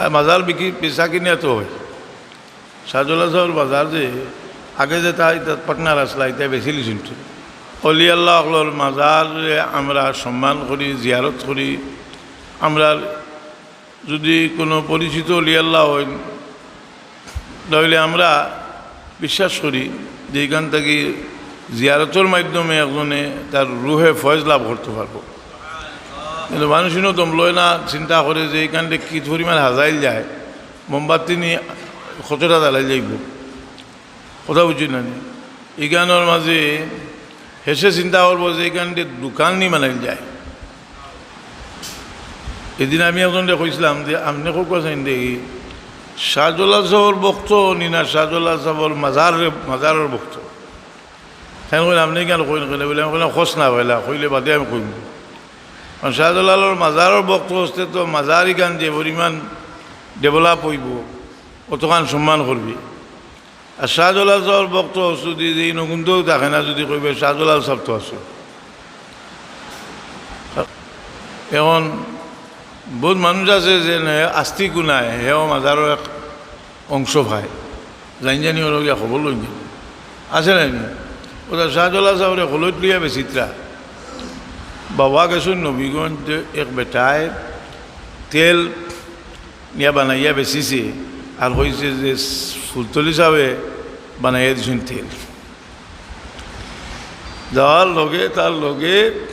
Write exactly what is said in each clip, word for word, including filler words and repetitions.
মাজার বিকি-, বেচা কিনা তো অয়। শাহজালাল সাবর মাজার যে আগে যেতা ইতা পার্টনার আছলা, ইতা বেচিলিছইন তো। অলি আল্লাহ অকলর মাজারে আমরা সম্মান করি, জিয়ারত করি। আমরার যুদি কুনু পরিচিত অলি আল্লাহ অইন, তাইলে আমরা বিশ্বাস করি যে ইখান থাকি জিয়ারতর মাধ্যমে একজনে তার রুহে ফয়েজ লাভ করতো পারবো। কিন্তু মানুষ ইনো দম লয় না, চিন্তা করে যে ইখানরে কি পরিমাণ হাজাইল যায়, মোমবাতি নি কতটা জ্বালাই যাইবো, কথা বুঝছইন না নি? ইখানর মাঝে হেষে চিন্তা করবো যে ইখানরে দোকান নি বানাইল যায়। এদিন আমি একজনরে কইছলাম যে, "আপনে কউক্কা চাইন দেখি, শাহজালাল সাবর ভক্ত নি না শাহজালাল সাবর মাজার, মাজারর ভক্ত?" তাইন কইন, "আপনে কেনে কইন?" কেনে বুলে, আমি কইলাম, "কছ না পয়লা, কইলে বাদে আমি কইমু।" কারণ শাহজালালর মাজারর ভক্ত অইতে তো মাজার ইখান যে পরিমাণ ডেভেলপ অইবো, অতখান সম্মান করবি। আর শাহজালাল সাবর ভক্ত অছ যুদি, যে ইনো কুন্তাউ থাকে না, যুদি কইবে, "শাহজালাল সাব তো আছইন।" এখন বউত মানুষ আছে যে নে আস্তিকও নায়, হেও মাজারর এক অংশ পায়। জানি জানি অনো গিয়া খবর লইন গিয়া। আছে না নি? অউ শাহজালাল সাবরে কলইত লইয়া বেচিত্রা। বাবা গেছইন নবীগঞ্জ, এক বেটায় তেল নিয়া বানাইয়া বেচিছে, আর কইছে যে ফুলতলি সাবে বানাইয়া দিছইন তেল। যাওয়ার লগে, তার লগে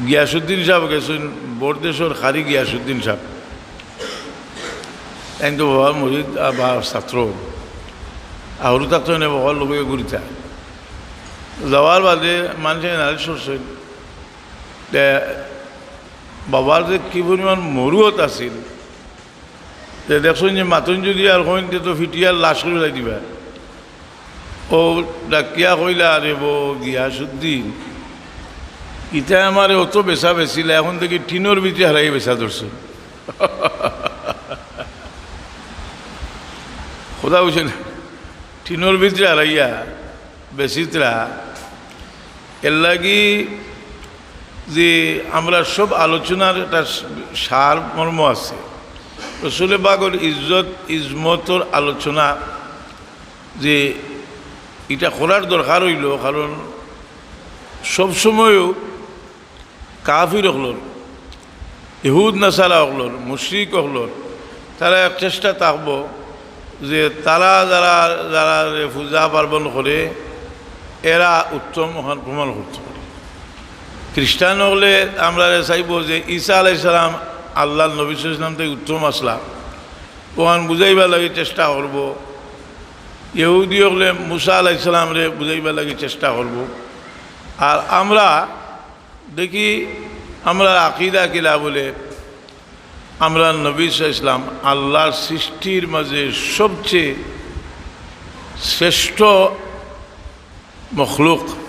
গিয়াসুদ্দিন সাব গেছইন, বড়দেশর কারি গিয়াসুদ্দিন সাব। তাইন তো বাবার মুরিদ আর বাবার ছাত্র। আহুরু থাকতে অনে বাবার লগে ঘুরিতা। যাওয়ার বাদে মানষে নালিশ করছইন। তে বাবার যে কি পরিমাণ মরুয়ত আছিল, তে দেখছইন যে মাতইন যুদি আর কইন, তে তো ফিটিয়ার লাশ করি লাই দিবা। অউ ডাকিয়া কইলা, "আরে বো গিয়াসুদ্দিন, ইতায় আমারে অত বেচা বেচিলা, এখন দেখি টিনর ভিতরে হারাইয়া বেচা ধরছে।" কথা বুঝছইন? টিনর ভিতরে হারাইয়া বেচিত্রা। এরলাগি যে আমরা সব আলোচনার একটা সারমর্ম আছে। রসুলে পাকর ইজ্জত ইজমতর আলোচনা যে ইটা করার দরকার অইলো, কারণ সব সময়ও কাফির অকলর, ইহুদ নাসারা অকলর, মুশরিক অকলর, তারা এক চেষ্টা থাকবো যে তারা যারা, যারারে পূজা পার্বণ করে, এরা উত্তম অখান প্রমাণ করতো পারে। খ্রিস্টান অকলে আমরারে চাইবো যে ঈসা আলাইহিস সালাম আল্লাহর নবী সাল্লাল্লাহু আলাইহি ওয়াসাল্লাম থাকি উত্তম আছলা, অখান বুঝাইবার লাগি চেষ্টা করবো। ইহুদি অকলে মুসা আলাইহিস সালামরে বুঝাইবার লাগি চেষ্টা করবো। আর আমরা দেখি, আমরার আকিদা কিলা বুলে, আমরার নবী সাল্লাল্লাহু আলাইহি ওয়াসাল্লাম আল্লাহর সৃষ্টির মাঝে সবচেয়ে শ্রেষ্ঠ মখলুক,